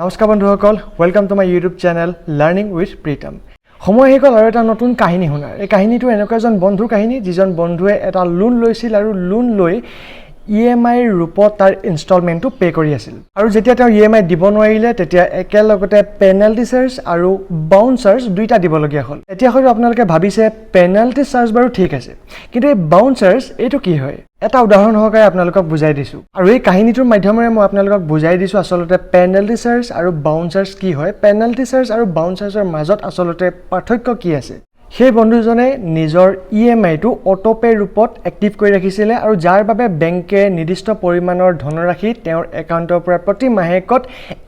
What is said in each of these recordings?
নমস্কাৰ বন্ধুসকল, welcome to my YouTube channel Learning with Pritam। সময় আহি গ'ল আৰু এটা নতুন কাহিনী শুনাৰ। এই কাহিনীটো এনেকুৱা এজন বন্ধুৰ কাহিনী, যিজন বন্ধুৱে এটা লোন লৈছিল আৰু লোন লৈ ইএমআইৰ ৰূপত তাৰ ইনষ্টলমেণ্টটো পে' কৰি আছিল। আৰু যেতিয়া তেওঁ ইএমআই দিব নোৱাৰিলে, তেতিয়া একেলগতে পেনাল্টি চাৰ্জ আৰু বাউন্স চাৰ্জ দুইটা দিবলগীয়া হ'ল। এতিয়া হয়তো আপোনালোকে ভাবিছে, পেনাল্টি চাৰ্জ বাৰু ঠিক আছে, কিন্তু এই বাউন্স চাৰ্জ এইটো কি হয়? এটা উদাহৰণ সহকাৰে আপোনালোকক বুজাই দিছোঁ আৰু এই কাহিনীটোৰ মাধ্যমেৰে মই আপোনালোকক বুজাই দিছোঁ আচলতে পেনাল্টি চাৰ্জ আৰু বাউন্স চাৰ্জ কি হয়, পেনাল্টি চাৰ্জ আৰু বাউন্স চাৰ্জৰ মাজত আচলতে পাৰ্থক্য কি আছে। সেই বন্ধুজনে নিজৰ ইএমআইটো অ'ট'পে ৰূপত এক্টিভ কৰি ৰাখিছিলে আৰু যাৰ বাবে বেংকে নিৰ্দিষ্ট পৰিমাণৰ ধনৰাশি তেওঁৰ একাউণ্টৰ পৰা প্ৰতি মাহেকত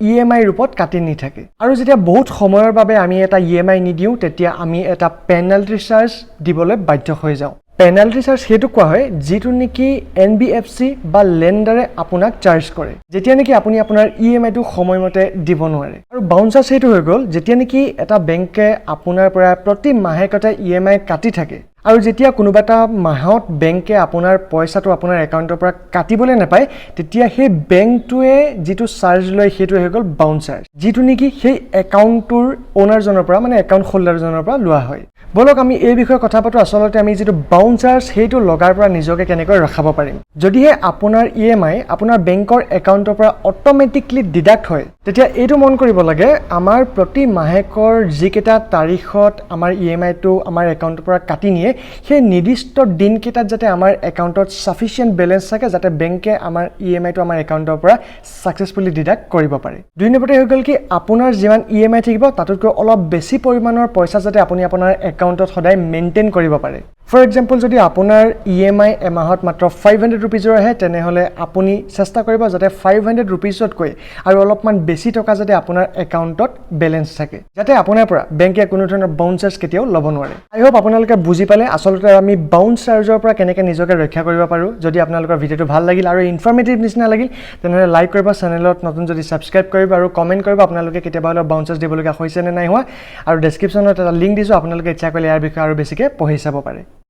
ইএমআই ৰূপত কাটি নি থাকে। আৰু যেতিয়া বহুত সময়ৰ বাবে আমি এটা ইএমআই নিদিওঁ, তেতিয়া আমি এটা পেনাল্টি চাৰ্জ দিবলৈ বাধ্য হৈ যাওঁ। পেনাল্টি চাৰ্জ সেইটো কোৱা হয় যিটো নেকি এনবিএফচি বা লেণ্ডাৰে আপোনাক চাৰ্জ কৰে, যেতিয়া নেকি আপুনি আপোনাৰ ইএমআইটো সময়মতে দিব নোৱাৰে। আৰু বাউন্স চাৰ্জ সেইটো হৈ গ'ল যেতিয়া নেকি এটা বেংকে আপোনাৰ পৰা প্ৰতি মাহেকতে ইএমআই কাটি থাকে আৰু যেতিয়া কোনোবা এটা মাহত বেংকে আপোনাৰ পইচাটো আপোনাৰ একাউণ্টৰ পৰা কাটিবলৈ নাপায়, তেতিয়া সেই বেংকটোৱে যিটো চাৰ্জ লয়, সেইটোৱে হৈ গ'ল বাউন্স চাৰ্জ, যিটো নেকি সেই একাউণ্টটোৰ অ'নাৰজনৰ পৰা, মানে একাউণ্ট হোল্ডাৰজনৰ পৰা লোৱা হয়। ব'লক, আমি এই বিষয়ে কথা পাতোঁ। আচলতে আমি যিটো বাউন্স চাৰ্জ, সেইটো লগাৰ পৰা নিজকে কেনেকৈ ৰখাব পাৰিম? যদিহে আপোনাৰ ইএমআই আপোনাৰ বেংকৰ একাউণ্টৰ পৰা অট'মেটিকলি ডিডাক্ট হয়, তেতিয়া এইটো মন কৰিব লাগে, আমাৰ প্ৰতি মাহেকৰ যিকেইটা তাৰিখত আমাৰ ইএমআইটো আমাৰ একাউণ্টৰ পৰা কাটি নিয়ে, সেই নিৰ্দিষ্ট দিনকেইটাত যাতে আমাৰ একাউণ্টত ছাফিচিয়েণ্ট বেলেঞ্চ থাকে, যাতে বেংকে আমাৰ ইএমআইটো আমাৰ একাউণ্টৰ পৰা ছাকচেছফুলি ডিডাক্ট কৰিব পাৰে। দুই নম্বৰতে হৈ গ'ল কি আপোনাৰ যিমান ইএমআই থাকিব, তাতোতকৈ অলপ বেছি পৰিমাণৰ পইচা যাতে আপুনি আপোনাৰ একাউণ্টত সদায় মেইনটেইন কৰিব পাৰে। ফৰ এক্সাম্পল, যদি আপোনাৰ ইএমআই এমাহত মাত্ৰ 500 ৰুপিজৰ আহে, তেনেহ'লে আপুনি চেষ্টা কৰিব যাতে 500 ৰুপিজতকৈ আৰু অলপমান বেছি টকা যাতে আপোনাৰ একাউণ্টত বেলেঞ্চ থাকে, যাতে আপোনাৰ পৰা বেংকে কোনো ধৰণৰ বাউন্স চাৰ্জ কেতিয়াও ল'ব নোৱাৰে। আই হোপ আপোনালোকে বুজি পালে আচলতে আমি বাউন্স চাৰ্জৰ পৰা কেনেকৈ নিজকে ৰক্ষা কৰিব পাৰোঁ। যদি আপোনালোকৰ ভিডিঅ'টো ভাল লাগিল আৰু ইনফৰ্মেটিভ নিচিনা লাগিল, তেনেহ'লে লাইক কৰিব, চেনেলত নতুন যদি ছাবস্ক্ৰাইব কৰিব আৰু কমেণ্ট কৰিব আপোনালোকে কেতিয়াবা হ'লেও বাউন্স চাৰ্জ দিবলগীয়া হৈছে নে নাই হোৱা। আৰু ডেছক্ৰিপশ্যনত এটা লিংক দিছোঁ, আপোনালোকে ইচ্ছা কৰিলে ইয়াৰ বিষয়ে আৰু বেছিকৈ পঢ়ি চাব পাৰে।